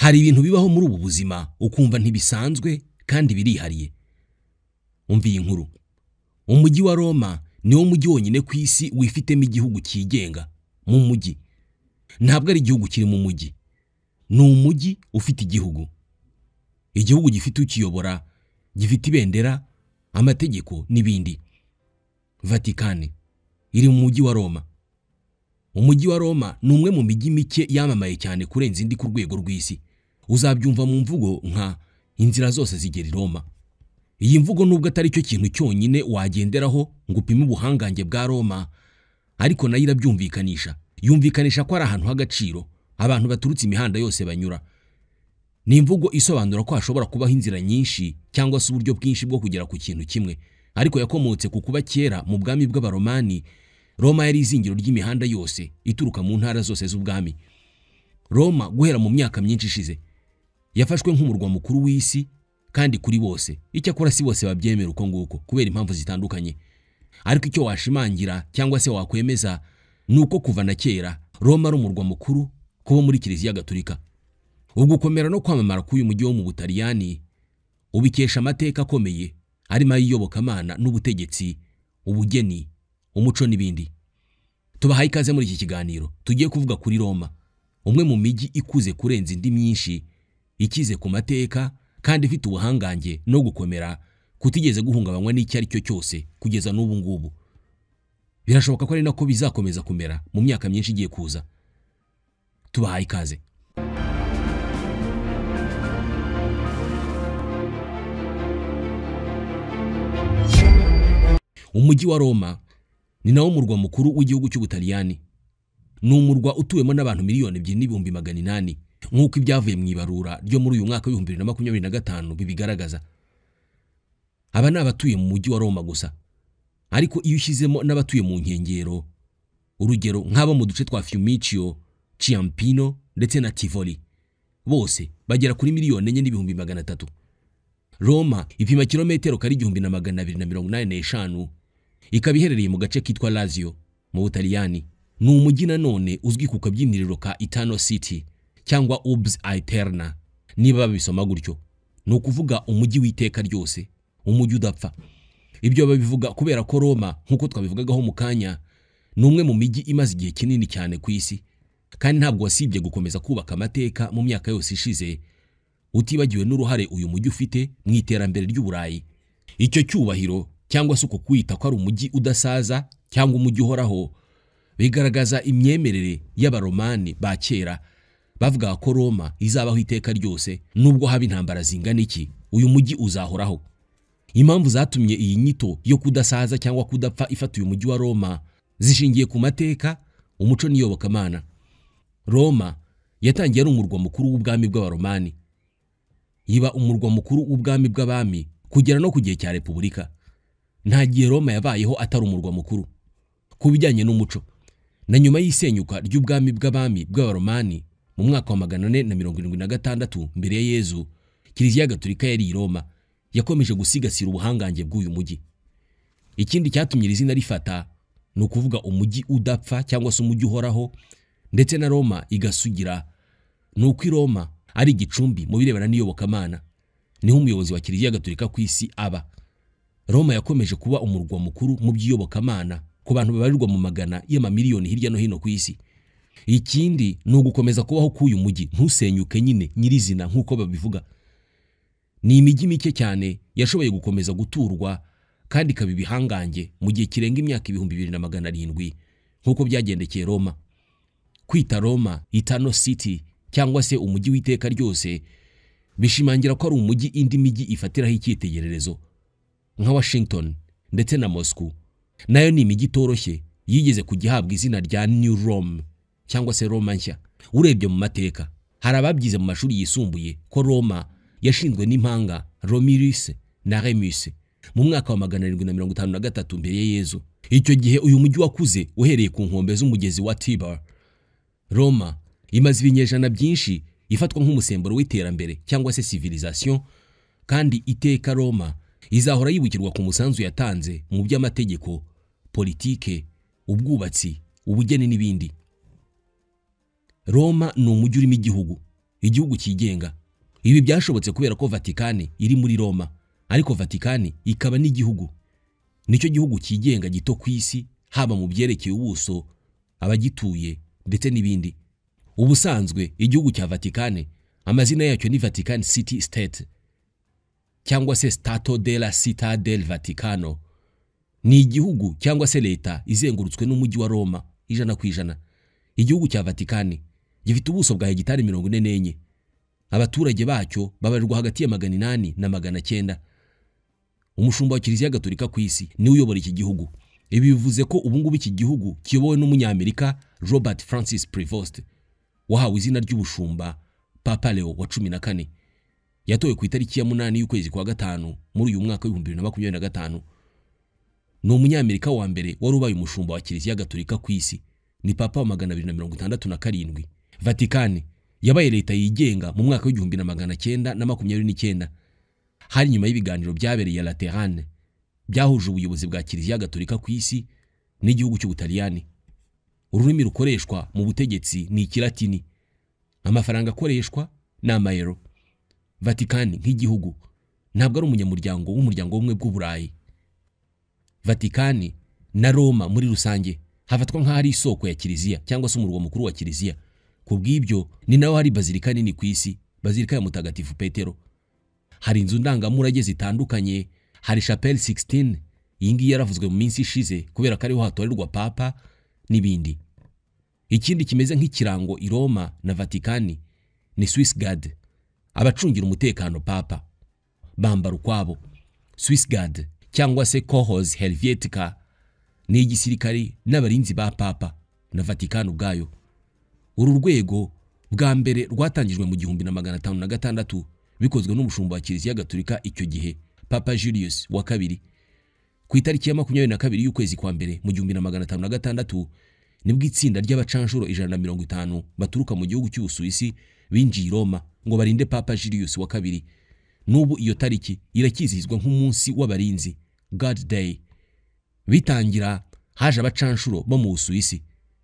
Hari ibintu bibaho muri ubu buzima ukumva ntibisanzwe kandi birihariye. Umva iyi nkuru. Umujyi wa Roma niwo mujyi wonyine ku isi wifitemo igihugu cyigenga mu mujyi. Ntabwo ari igihugu kiri mu mujyi. Ni umujyi ufite igihugu. Igihugu gifite ukiyobora, gifite ibendera, amategeko n'ibindi. Vatikani iri mu mujyi wa Roma. Umujyi wa Roma ni umwe mu mijyi mike yamamaye cyane kurenza indi ku rwego rw'isi. Uzabyumva mu mvugo nka inzira zose zigera i Roma. Iyi mvugo nubwo atari cyo kintu cyonyine wagenderaho ngo upime ubuhangange bwa Roma, ariko nayo irabyumvikanisha. Yumvikanisha ko ari ahantu h'agaciro abantu baturutse imihanda yose banyura. Ni imvugo isobanura ko hashobora kubaho inzira nyinshi cyangwa se uburyo bwinshi bwo kugera ku kintu kimwe, ariko yakomotse ku kuba kera mu bwami bw'Abaromani. Roma yari izingiro ry'imihanda yose ituruka mu ntara zose z'ubwami. Roma guhera mu myaka myinshi ishize yafashwe nk'umurwa mukuru w'isi kandi kuri bose. Icyakora si bose babyemera uko nguko kubera impamvu zitandukanye. Ariko icyo washimangira cyangwa se wakwemeza ni uko kuva na kera Roma ari umurwa mukuru kuba muri Kiliziya Gatolika. Ugukomera no kwamamara k'uyu mujyi wo mu Butaliyani ubikesha amateka akomeye arimo ay'iyobokamana n'ubutegetsi, ubugeni, umuco n'ibindi. Tubahaye ikaze muri iki kiganiro tugiye kuvuga kuri Roma, umwe mu mijyi ikuze kurenza indi myinshi, ikize ku mateka kandi ifite ubuhangange no gukomera kutigeze guhungabanywa n'icyo ari cyo cyose kugeza n'ubu ngubu. Birashoboka ko ari nako bizakomeza kumera mu myaka myinshi igiye kuza. Tubahaye ikaze. Umujyi wa Roma ni nawo murwa mukuru w'igihugu cy'Ubutaliyani. Ni umurwa utuwemo n'abantu 2,800,000 nk'uko ibyavuye mu ibarura ryo muri uyu mwaka w'ibihumbi 2025 bibigaragaza. Aba ni abatuye mu mujyi wa Roma gusa, ariko iyo ushyizemo n'abatuye mu nkengero, urugero nk'abo mu duce twa Fiumicino, Ciampino ndetse na Tivoli, bose bagera kuri 4,300,000. Roma ipima kilometero kari 1285, ikaba iherereye mu gace kitwa Lazio mu Butaliyani. Ni umujyi nanone uzwi ku kabyiniriro ka Eternal City cyangwa Urbs Aeterna, niba babisoma gutyo. Ni ukuvuga umujyi w'iteka ryose, umujyi udapfa. Ibyo babivuga kubera ko Roma, nk'uko twabivugagaho mu kanya, ni umwe mu mijyi imaze igihe kinini cyane ku isi, kandi ntabwo wasibye gukomeza kubaka amateka mu myaka yose ishize, utibagiwe n'uruhare uyu mujyi ufite mu iterambere ry'Uburayi. Icyo cyubahiro cyangwa se uko kwita ko ari umujyi udasaza cyangwa umujyi uhoraho bigaragaza imyemerere y'Abaromani ba kera bavuga ko Roma izabaho iteka ryose nubwo haba intambara zingana iki, uyu mujyi uzahoraho. Impamvu zatumye iyi nyito yo kudasaza cyangwa kudapfa ifata uyu mujyi wa Roma zishingiye ku mateka, umuco n'iyobokamana. Roma yatangiye ari umurwa mukuru w'ubwami bw'Abaromani, iba umurwa mukuru w'ubwami bw'abami kugera no ku gihe cya Repubulika. Nta gihe Roma yabayeho atari umurwa mukuru ku bijyanye n'umuco. Na nyuma y'isenyuka ry'ubwami bw'abami bw'Abaromani mu mwaka wa 476 mbere ya Yezu, Kiliziya Gatolika yari i Roma yakomeje gusigasira ubuhangange bw'uyu mujyi. Ikindi cyatumye iri zina rifata ni ukuvuga umujyi udapfa cyangwa se umujyi uhoraho, ndetse na Roma igasugira, ni uko i Roma ari igicumbi mu birebana n'iyobokamana, niho umuyobozi wa Kiliziya Gatolika ku isi aba. Roma yakomeje kuba umurwa mukuru mu by'iyobokamana ku bantu babarirwa mu magana y'amamiliyoni hirya no hino ku isi. Ikindi ni ugukomeza kubaho k'uyu mujyi ntusenyuke nyine nyirizina nk'uko babivuga. Ni imijyi mike cyane yashoboye gukomeza guturwa kandi ikaba ibihangange mu gihe kirenga imyaka 2700 nk'uko byagendekeye Roma. Kwita Roma Eternal City cyangwa se umujyi w'iteka ryose bishimangira ko ari umujyi indi mijyi ifatiraho icyitegererezo nka Washington ndetse na Moscow. Nayo ni imijyi itoroshye yigeze kugihabwa izina rya New Rome cyangwa se Roma nshya. Urebye mu mateka hari ababyize mu mashuri yisumbuye ko Roma yashinzwe n'impanga Romulus na Remus mu mwaka wa 753 mbere ya Yezu. Icyo gihe uyu mujyi wakuze uhereye ku nkombe z'umugezi wa Tiber. Roma imaze ibinyejana byinshi ifatwa nk'umusemburo w'iterambere cyangwa se civilisation, kandi iteka Roma izahora yibukirwa ku musanzu yatanze mu by'amategeko, politike, ubwubatsi, ubugeni n'ibindi. Roma ni umujyi urimo igihugu. Igihugu cyigenga. Ibi byashobotse kubera ko Vatikani iri muri Roma, ariko Vatikani ikaba n'igihugu. Nicyo gihugu cyigenga gito ku isi, haba mu byerekeye ubuso, abagituye ndetse n'ibindi. Ubusanzwe igihugu cya Vatikani amazina yacyo ni Vatican City State cyangwa se Stato della Città del Vaticano. Ni igihugu cyangwa se leta izengurutswe n'umujyi wa Roma 100%. Igihugu cya Vatikani gifite ubuso bwa hegitari 44. Abaturage bacyo babarirwa hagati ya 800 na 900. Umushumba wa Kiliziya Gatolika ku isi ni uyobora iki gihugu. Ibi bivuze ko ubu ngubu iki gihugu kiyobowe n'umunyamerika Robert Francis Prevost, wahawe izina ry'ubushumba Papa Leo wa 14. Yatowe ku itariki ya 8 y'ukwezi kwa 5 muri uyu mwaka wa 2025. Ni umunyamerika wa mbere wari ubaye umushumba wa Kiliziya Gatolika ku isi. Ni Papa wa 267. Vatikani yabaye leta yigenga mu mwaka wa 1929. Hari nyuma y'ibiganiro byabereye Laterane byahuje ubuyobozi bwa Kiliziya Gatolika ku isi n'igihugu cy'Ubutaliyani. Ururimi rukoreshwa mu butegetsi ni Ikilatini. Amafaranga akoreshwa ni amayero. Vatikani nk'igihugu ntabwo ari umunyamuryango w'umuryango w'ubumwe bw'Uburayi. Vatikani na Roma muri rusange hafatwa nk'aho ari isoko ya Kiliziya cyangwa se umurwa mukuru wa Kiliziya. Ku bw'ibyo ni naho hari bazilika nini ku isi, bazilika ya Mutagatifu Petero. Hari inzu ndangamurage zitandukanye, hari Chapelle 16, iyi ngiyi yaravuzwe mu minsi ishize kubera ko ariho hatorerwa Papa n'ibindi. Ikindi kimeze nk'ikirango i Roma na Vatikani ni Swiss Guard, abacungira umutekano Papa bambara ukwabo. Swiss Guard cyangwa se Cohors Helvetica ni igisirikari n'abarinzi ba Papa na Vatikani ubwayo. Uru rwego bwa mbere rwatangijwe mu 1506 bikozwe n'umushumba wa Kiliziya Gatolika icyo gihe Papa Julius wa kabiri. Ku itariki ya 22 y'ukwezi kwa mbere mu 1506 nibwo itsinda ry'abacanshuro 150 baturuka mu gihugu cy'Ubusuwisi binjiye i Roma ngo barinde Papa Julius wa kabiri. N'ubu iyo tariki irakizihizwa nk'umunsi w'abarinzi, God Day. Bitangira haje abacanshuro bo mu Busuwisi,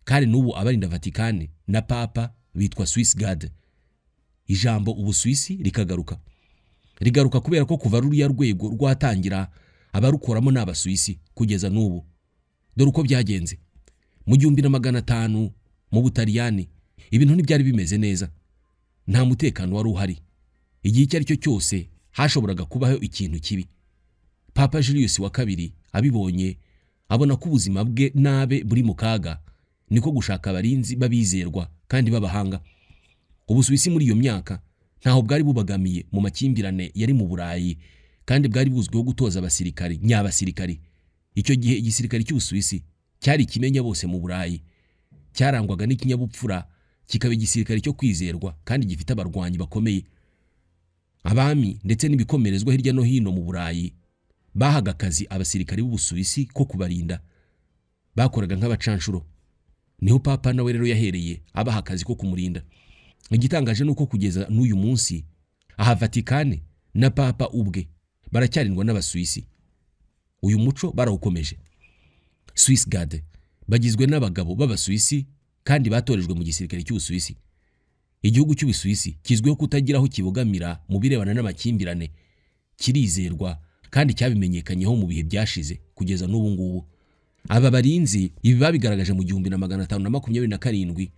kandi n'ubu abarinda Vatikani na Papa bitwa Swiss Guard. Ijambo Ubusuwisi rikagaruka rigaruka kubera ko kuva ruriya rwego rwatangira abarukoramo n'Abasuwisi kugeza n'ubu. Dore uko byagenze. Mu 1500 mu Butaliyani ibintu ntibyari bimeze neza, nta mutekano wari uhari. Igihe icyo ari cyo cyose hashoboraga kubaho ikintu kibi. Papa Julius wa kabiri abibonye abona ko ubuzima bwe nabe buri mu kaga, niko gushaka abarinzi babizerwa kandi babahanga. Ubusuwisi muri iyo myaka ntaho bwari bubagamiye mu makimbirane yari mu Burayi, kandi bwari buzwiho gutoza abasirikari nyabasirikari. Icyo gihe igisirikari cy'Ubusuwisi cyari kimenya bose mu Burayi, cyarangwaga n'ikinyabupfura, kikaba igisirikari cyo kwizerwa kandi gifite abarwanyi bakomeye. Abami ndetse n'ibikomerezwa hirya no hino mu Burayi bahaga akazi abasirikari b'Ubusuwisi ko kubarinda. Bakoraga nk'abacanshuro. Niho Papa nawe rero yahereye abaha akazi ko kumurinda. Igitangaje nuko kugeza n'uyu munsi aha Vatikani na Papa ubwe baracyarindwa n'Abasuwisi. Uyu muco barawukomeje. Swiss Guard bagizwe n'abagabo b'Abasuwisi kandi batorejwe mu gisirikare cy'Ubusuwisi. Igihugu cy'Ubusuwisi kizwiho kutagira aho kibogamira mu birebana n'amakimbirane, kirizerwa kandi cyabimenyekanyeho mu bihe byashize kugeza n'ubu ngubu. Aba barinzi ibi babigaragaje mu 1527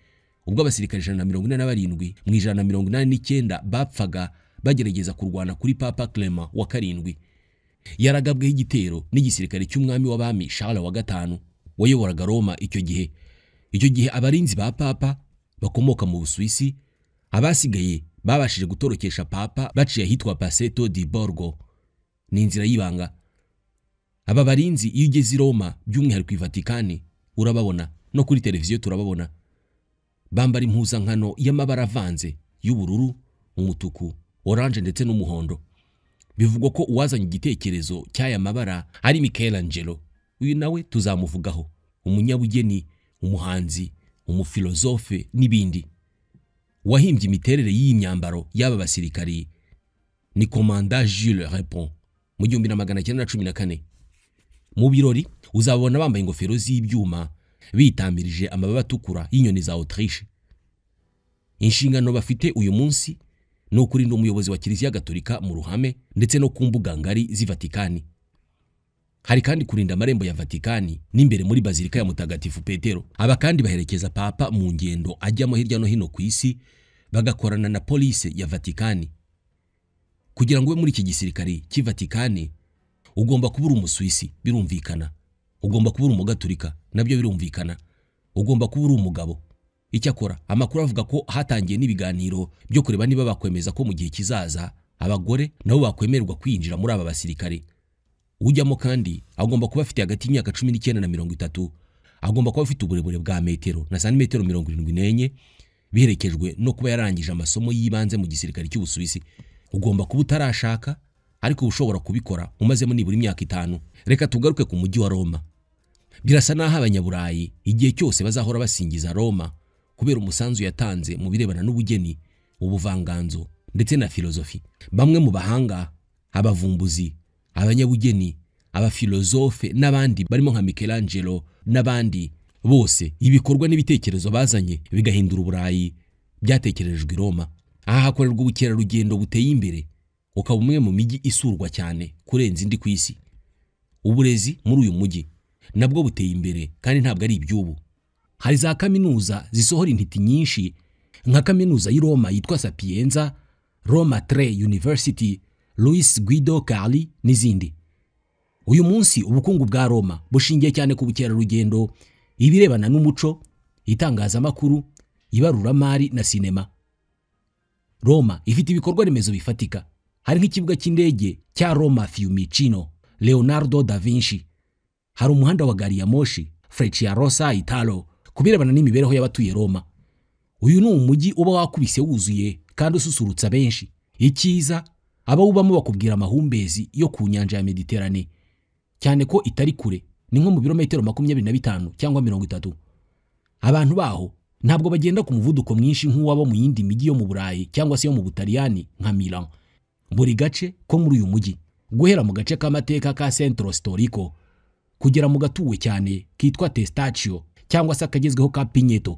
ubwo abasirikare 147 mu 189 bapfaga bagerageza kurwana kuri Papa Clement wa 7. Yaragabweho igitero n'igisirikare cy'umwami w'abami Charles wa 5 wayoboraga Roma icyo gihe. Icyo gihe abarinzi ba Papa bakomoka mu Busuwisi abasigaye babashije gutorokesha Papa baciye ahitwa Passetto di Borgo, ni inzira y'ibanga. Aba barinzi iyo ugeze i Roma by'umwihariko i Vatikani urababona, no kuri televiziyo turababona. Bambara impuzankano y'amabara avanze y'ubururu, umutuku, orange ndetse n'umuhondo. Bivugwa ko uwazanye igitekerezo cy'aya mabara ari Michelangelo. Uyu nawe tuzamuvugaho, umunyabugeni, umuhanzi, umufilozofe n'ibindi. Wahimbye imiterere y'iyi myambaro y'aba basirikari ni Commandant Jules Repon mu 1914. Mu birori uzabona bambaye ingofero z'ibyuma, bitamirije amababa atukura y'inyoni za Autriche. Inshingano bafite uyu munsi ni ukurinda umuyobozi wa Kiliziya Gatolika mu ruhame ndetse no ku mbuga ngari z'i Vatikani. Hari kandi kurinda amarembo ya Vatikani n'imbere muri Bazilika ya Mutagatifu Petero. Aba kandi baherekeza Papa mu ngendo ajyamo hirya no hino ku isi, bagakorana na polisi ya Vatikani. Kugira ngo ube muri iki gisirikare cy'i Vatikani ugomba kuba uri Umusuwisi, birumvikana. Ugomba kuba uri Umugatolika, nabyo birumvikana. Ugomba kuba uri umugabo. Icyakora amakuru avuga ko hatangiye n'ibiganiro byo kureba niba bakwemeza ko mu gihe kizaza abagore nabo bakwemererwa kwinjira muri aba basirikare. Ujyamo kandi agomba kuba afite hagati y'imyaka 19 na 30, agomba kuba afite uburebure bwa metero na santimetero 74, biherekejwe no kuba yarangije amasomo y'ibanze mu gisirikare cy'Ubusuwisi. Ugomba kuba utarashaka ariko ushobora kubikora umazemo nibura imyaka 5. Reka tugaruke ku mujyi wa Roma. Birasa naho abanyaburayi igihe cyose bazahora basingiza Roma kubera umusanzu yatanze mu birebana n'ubugeni, ubuvanganzo ndetse na filozofi. Bamwe mu bahanga, abavumbuzi, abanyabugeni, abafilozofe n'abandi barimo nka Michelangelo n'abandi bose, ibikorwa n'ibitekerezo bazanye bigahindura Uburayi byatekerejwe i Roma. Aha hakorerwa ubukerarugendo buteye imbere, ukaba umwe mu mijyi isurwa cyane kurenza indi ku isi. Uburezi muri uyu mujyi nabwo buteye imbere kandi ntabwo ari iby'ubu. Hari za kaminuza zisohora intiti nyinshi nka kaminuza y'i Roma yitwa Sapienza, Roma Tre University, Luis Guido Carli n'izindi. Uyu munsi ubukungu bwa Roma bushingiye cyane ku bukerarugendo, ibirebana n'umuco, itangazamakuru, ibaruramari na sinema. Roma ifite ibikorwa remezo bifatika. Hari nk'ikibuga cy'indege cya Roma Fiumicino, Leonardo da Vinci. Hari umuhanda wa gari ya moshi Frecciarossa Italo. Kubirebana n'imibereho y'abatuye Roma, uyu ni umujyi uba wakubise wuzuye kandi ususurutsa benshi. Icyiza, abawubamo bakubwira amahumbezi yo ku nyanja ya Mediterane, cyane ko itari kure, ni nko mu birometero 25 cyangwa 30. Abantu baho ntabwo bagenda ku muvuduko mwinshi nk'uwabo mu yindi mijyi yo mu Burayi cyangwa se yo mu Butaliyani nka Milan. Buri gace ko muri uyu mujyi, guhera mu gace k'amateka ka Centro Storico kugera mu gatuwe cyane kitwa Testaccio cyangwa se akagezweho ka Pigneto,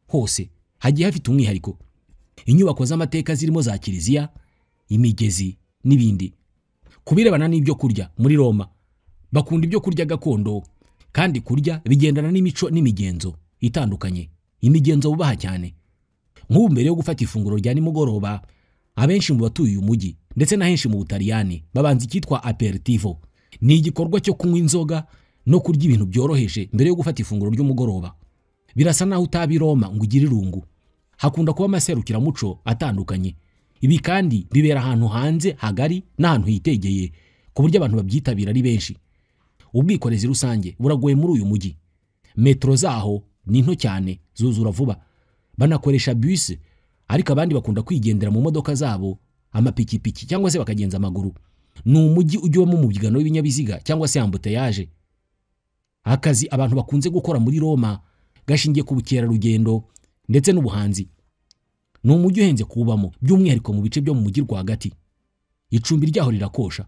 hose hagiye hafite umwihariko. Inyubako z'amateka zirimo za kiliziya, imigezi n'ibindi. Kubirebana n'ibyo kurya muri Roma, bakunda ibyo kurya gakondo, kandi kurya bigendana n'imico n'imigenzo itandukanye, imigenzo bubaha cyane. Nk'ubu mbere yo gufata ifunguro rya nimugoroba, abenshi mu batuye uyu mujyi ndetse na henshi mu Butaliyani babanza icyitwa aperitivo. Ni igikorwa cyo kunywa inzoga no kurya ibintu byoroheje mbere yo gufata ifunguro ry'umugoroba. Birasa naho utaba i Roma ngo ugire irungu. Hakunda kuba amaserukiramuco atandukanye. Ibi kandi bibera ahantu hanze hagari n'ahantu hitegeye ku buryo abantu babyitabira ari benshi. Ubwikorezi rusange buragoye muri uyu mujyi. Metro zaho ni nto cyane, zuzura vuba. Banakoresha bus, ariko abandi bakunda kwigendera mu modoka zabo, amapikipiki cyangwa se bakagenza amaguru. Ni umujyi ujyamo mu byigano w'ibinyabiziga cyangwa se embouteillage. Akazi abantu bakunze gukora muri Roma gashingiye ku bukerarugendo ndetse n'ubuhanzi. Ni umujyi uhenze kubamo, by'umwihariko mu bice byo mu mujyi rwagati. Icumbi ryaho rirakosha.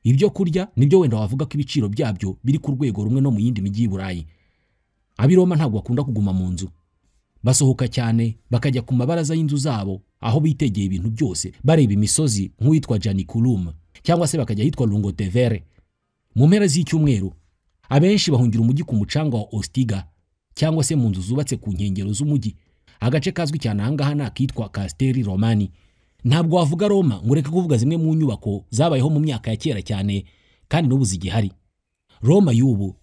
Ibyo kurya nibyo wenda wavuga ko ibiciro byabyo biri ku rwego rumwe no mu yindi mijyi y'i Burayi. Ab'i Roma ntabwo bakunda kuguma mu nzu. Basohoka cyane bakajya ku mabaraza y'inzu zabo aho bitegeye ibintu byose, bareba imisozi nk'uwitwa Janiculum cyangwa se bakajya ahitwa Lungotevere. Mu mpera z'icyumweru abenshi bahungira umujyi ku mucanga wa Ostiga cyangwa se mu nzu zubatse ku nkengero z'umujyi. Agace kazwi cyane ahangaha ni akitwa Castelli Romani. Ntabwo wavuga Roma ngo ureke kuvuga zimwe mu nyubako zabayeho mu myaka ya kera cyane kandi n'ubu zigihari. Roma y'ubu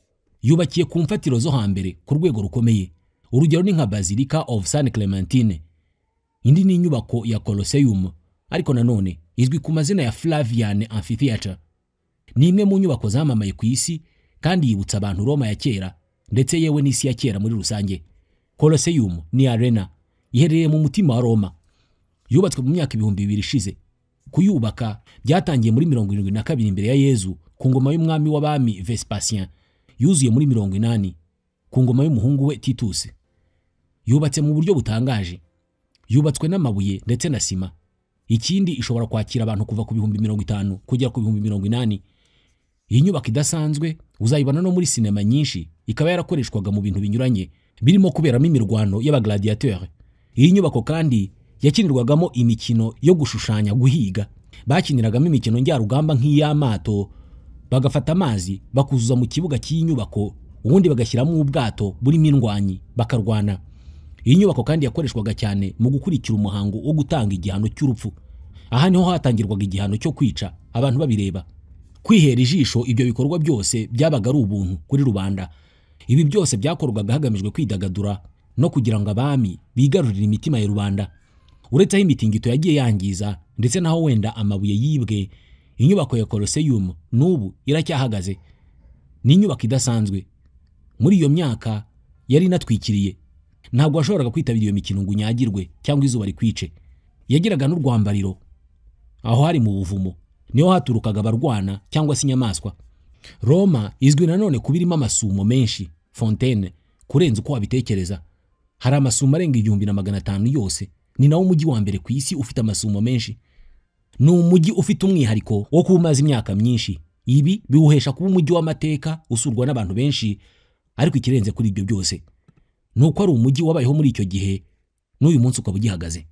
yubakiye ku mfatiro zo hambere ku rwego rukomeye. Urugero ni nka Basilica of San Clementine. Indi ni inyubako ya Colosseum, ariko nanone izwi ku mazina ya Flavian Amphitheater. Ni imwe mu nyubako zamamaye ku isi kandi yibutsa abantu Roma ya kera ndetse yewe n'isi ya kera muri rusange. Colosseum ni arena iherereye mu mutima wa Roma. Yubatswe mu myaka 2000 ishize. Kuyubaka byatangiye muri 72 imbere ya Yezu ku ngoma y'umwami w'abami Vespasien. Yuzuye muri 80 ku ngoma y'umuhungu we Titus. Yubatse mu buryo butangaje. Yubatswe n'amabuye ndetse na sima. Ikindi ishobora kwakira abantu kuva ku 50,000 kugera ku 80,000. Iyi nyubako idasanzwe uzayibona no muri sinema nyinshi, ikaba yarakoreshwaga mu bintu binyuranye birimo kuberamo imirwano y'abagladiateur. Iyi nyubako kandi yakinirwagamo imikino yo gushushanya guhiga. Bakiniragamo imikino njyarugamba nk'iy'amato, bagafata amazi bakuzuza mu kibuga cy'iyi nyubako, ubundi bagashyiramo ubwato burimo indwanyi bakarwana. Iyi nyubako kandi yakoreshwaga cyane mu gukurikira umuhango wo gutanga igihano cy'urupfu. Aha niho hatangirwaga igihano cyo kwica abantu babireba. Kwihera ijisho ibyo bikorwa byose byabaga ari ubuntu kuri rubanda. Ibi byose byakorwaga hagamijwe kwidagadura no kugira ngo abami bigarurire imitima ya rubanda. Uretse aho imitingito yagiye yangiza ndetse naho wenda amabuye yibwe, inyubako ya Colosseum n'ubu iracyahagaze. Ni inyubako idasanzwe. Muri iyo myaka yari inatwikiriye, ntabwo washoboraga kwitabira iyo mikino ngo unyagirwe cyangwa izuba rikwice. Yagiraga n'urwambariro, aho hari mu buvumo niho haturukaga abarwana cyangwa se inyamaswa. Roma izwi nanone kuba irimo amasumo menshi, fontaine, kurenza uko wabitekereza. Hari amasumo arenga 1500 yose. Ni nawo umujyi wa mbere ku isi ufite amasumo menshi. Ni umujyi ufite umwihariko wo kuba umaze imyaka myinshi. Ibi biwuhesha kuba umujyi w'amateka usurwa n'abantu benshi. Ariko ikirenze kuri ibyo byose ni uko ari umujyi wabayeho muri icyo gihe n'uyu munsi ukaba ugihagaze.